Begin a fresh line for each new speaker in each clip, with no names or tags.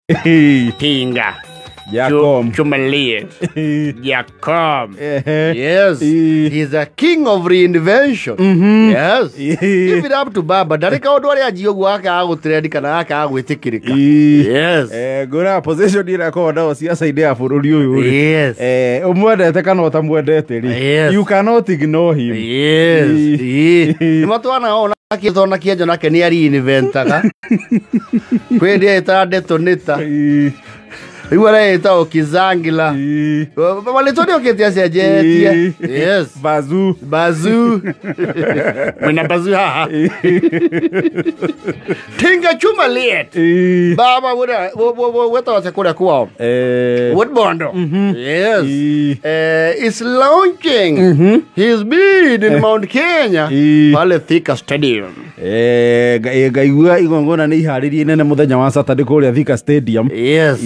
Tinga.
Jakom.
Chumaliet. Jakom.
Yes. He's a king of reinvention. Yes. Give it up to Baba. Ndarĩ kaũndũ arĩa anjia ũguo akaga gũtrend kana akaga gwĩtĩkĩrĩka. Yes.
Ngũra position ĩrĩa akoragwo nayo ciaca-inĩ ya bũrũri ũyũ rĩ.
Yes.
Ũmwendete kana ũtamwendete rĩ.
Yes.
You cannot ignore him.
Yes. Nĩ matwana ona kĩthona kĩenjo nake nĩ reinventaga. Kwĩ ndĩa ĩtaga detonita. Rĩu areĩta Okizangila. Marĩtwa nĩ okĩte acenjetie. Yes.
Bazu.
Bazu. Mwena bazu haha. Tinga chuma liet. Baba weta wate kũrĩa kwao. Woodbondo. Yes. Is launching his bid in Mount Kenya. Pale Thika Stadium.
Ngaigua igongona nĩ iharĩrie nene mũthenya wa Saturday kũrĩa Thika Stadium.
Yes.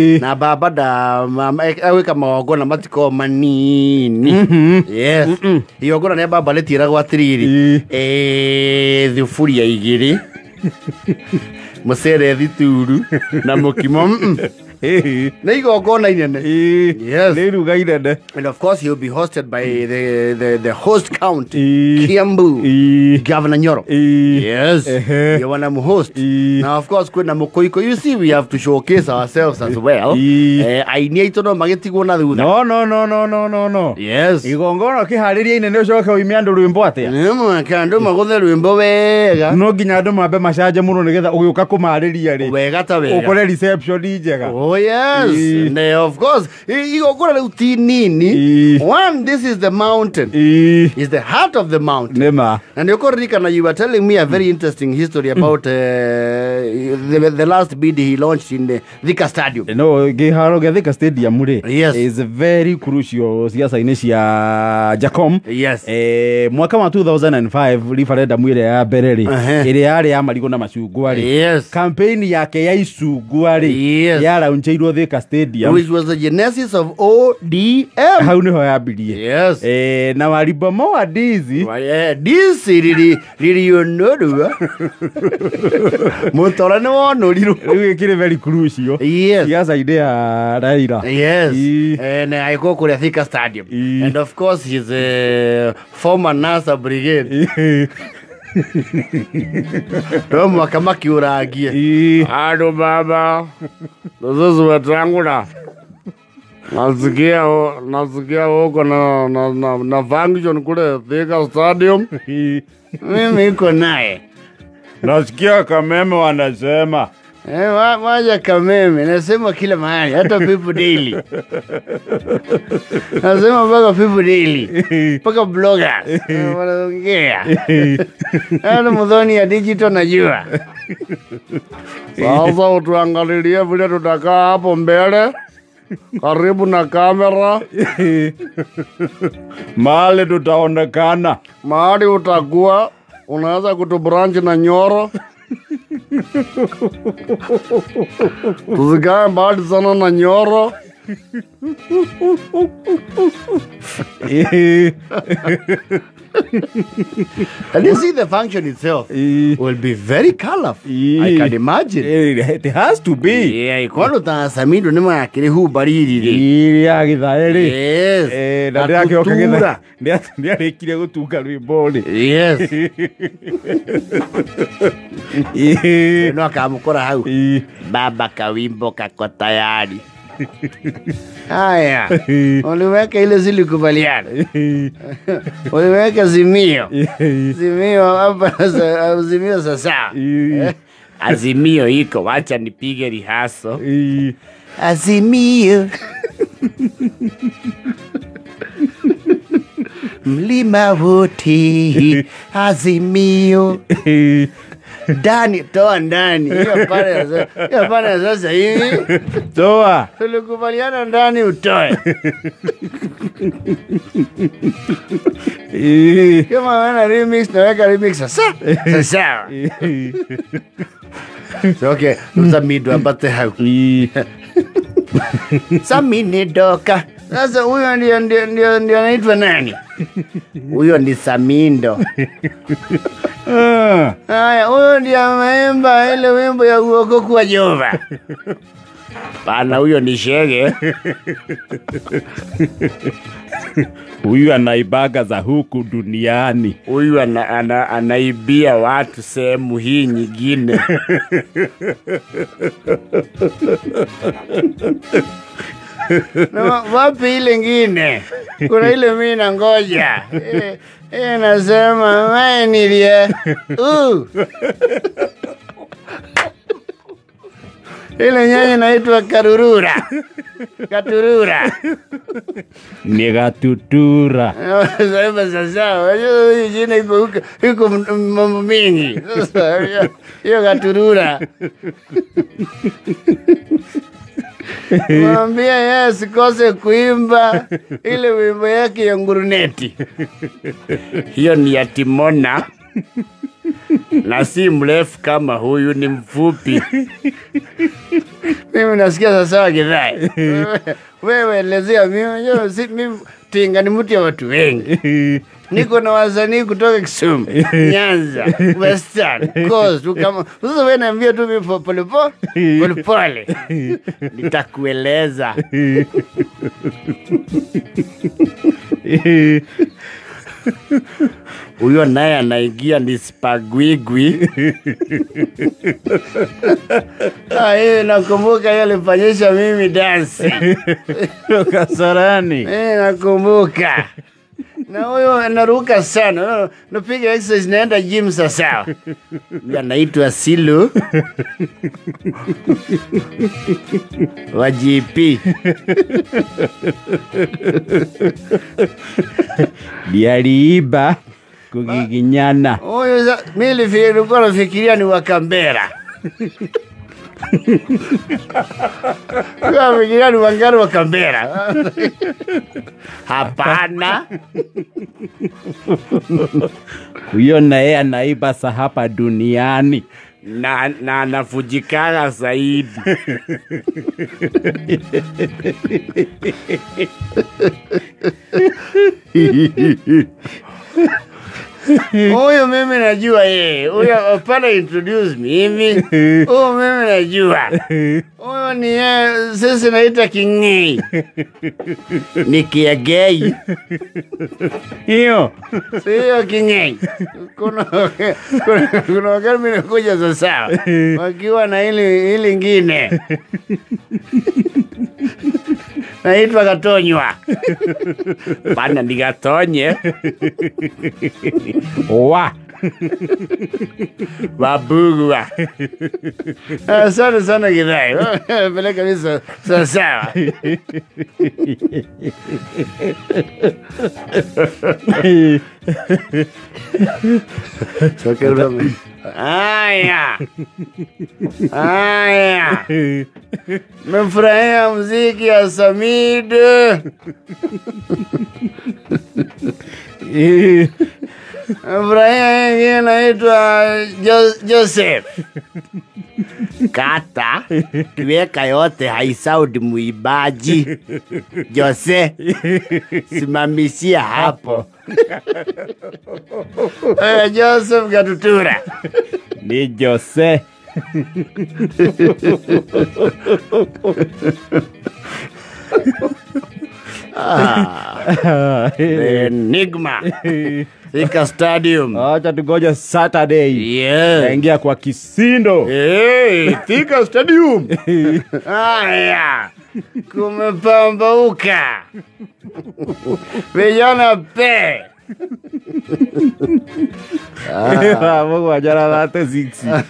Na baba da agwĩka magongona matikoragwo manini. Yes. Igongona rĩa baba rĩtiĩragwo atĩrĩrĩ, thuburia igĩrĩ, mũcere thituru na mũkimo. Nĩ igongona inene. Yes.
Nĩ iruga inene.
And of course he'll be hosted by the host county, Kiambu, Governor Nyoro. Yes. You wanna host. Now of course kwĩna mũkũikũ. You see we have to showcase ourselves as well. Aini aitũ no magĩtigwo na thutha.
No no no no no no no.
Yes.
Igongona kĩharĩria inene ũcoke ũime andũ rwĩmbo atĩa?
Nĩ mũhaka andũ magũthe rwĩmbo wega.
No nginya andũ mambe macanjamũrwo nĩgetha ũgĩũka kũmarĩria rĩ.
Wega ta wega.
Ũkore reception njega.
Oh yes. And of course, igongona rĩu ti nini. One, this is the mountain. It's the heart of the mountain.
Nema.
And you you were telling me a very interesting history about the last bid he launched in the Thika Stadium.
No, gĩharo gĩa Thika Stadium rĩ.
Yes.
Is very crucial ciaca-inĩ cia Jakom.
Yes.
Mwaka wa 2005 referendum ĩrĩa ya mbere rĩ, ĩrĩa yarĩ ya marigũ na macungwa rĩ.
Yes.
Campaign yake ya icungwa rĩ.
Yes.
Yarauncheirwo Thika Stadium.
Which was the genesis of ODM.
Hau niho yambirie.
Yes.
Na walibomoa ndizi.
Ndizi liliondolewa. Mũtoro nĩ wonũrirwo.
Rĩu ĩkĩrĩ very crucial.
Yes.
Ciaca-inĩ ya Raila.
Yes. And I go kũrĩa Thika Stadium. And of course he's a former NASA brigade. No mwaka makiũrangie.
Andũ baba, sisi wetangula. Nasikia huko na function kule Thika Stadium.
Mimi iko naye.
Nasikia Kameme wanasema.
Waja Kameme, nasema kila mahali, hata People Daily. Nasema mpaka People Daily, mpaka bloggers wanaongea. Hata Muthoni ya digital najua.
Sasa utuangalilie vile tutakaa hapo mbele, karibu na kamera.
Mahali tutaonekana.
Mahali utakuwa, unaweza kutubranch na Nyoro. Tusikae mbali sana na Nyoro.
And you see the function itself will be very colorful. I can imagine.
It has to be.
Yeah, ikono ta samindo ni makiri hu bariri.
Iya githaeri.
Yes.
Na ndirakihoka githa. Ndiarĩkirie gũtunga rwĩmbo rĩ.
Yes. No akamũkora hau. Baba kawimbo kako tayari. Haya, uliweka ile zilikubaliana. Uliweka Azimio. Azimio hapa, Azimio sasa.
Azimio iko, wacha nipige rihaso.
Azimio. Mlima wote, Azimio. Ndani, toa ndani. Hiyo pale sasa hivi.
Toa.
Tulikubaliana ndani utoe. Kama wana remix naweka remix sasa. Sasa. So okay, Samido ambate hau. Samini doka. Sasa huyo ndio anaitwa nani? Huyo ni Samindo. Haya, huyo ndiye ameimba ile wimbo ya uokoku wa Jehova. Pana, huyo ni shege.
Huyu anaibaga za huku duniani.
Huyu anaibia watu sehemu hii nyingine. Na wapi ile ngine? Kuna ile mimi nangoja. Nasema wewe nilie. Ile nyanya inaitwa karurura. Katurura.
Ni gatutura.
Sasa hiyo jina iko mambo mingi. Sasa hiyo katurura. Mwambia yeye asikose kuimba ile wimbo yake ya nguruneti. Hiyo ni ya Timona. Na si mrefu kama huyu, ni mfupi. Mimi nasikia sasa Githae. Wewe elezea mimi, mimi Tinga ni mtu ya watu wengi. Niko na wasanii kutoka Kisumu, Nyanza, Western, Coast, kama sasa wewe niambia tu mimi pole pole pole. Nitakueleza. Huyo naye anaingia ni spagwigwi. Nakumbuka yeye alifanyisha mimi dance.
Kasarani.
Nakumbuka. Na huyo anaruka sana. Napiga exercise, naenda gym sasa. Huyo anaitwa Silu. Wa GP.
Aliiba kugiginyana.
Huyo mimi nilikuwa nafikiria ni wa Kambera. Nafikiria ni wangari wa Kambera. Hapana.
Huyo naye anaiba sa hapa duniani.
Na anafujikana zaidi. Huyo mimi najua yeye. Huyo hapana introduce mimi. Huyo mimi najua. Huyo ni yeye, sisi naita King'ei. Ni Kiagei.
Hiyo.
Sio King'ei. Kuna wakati mimi nakuja sasa. Wakiwa na hili ngine. Naitwa Gatonywa. Bana ni Gatonye.
Wa.
Wabugwa. Asante sana Githae. Peleka mimi sawa. Aya. Aya. Nimefurahia muziki ya Samid. Nimefurahia yeye anaitwa Joseph. Kata kiweka yote haisound muibaji. Jose, simamishia hapo. Joseph Gatutura.
Ni Jose.
Enigma. Thika Stadium.
Acha tugoje Saturday.
Yeah.
Naingia kwa kisindo.
Hey, Thika Stadium. Haya. Kumepambauka. Vijana pe.
Mungu ajala 6.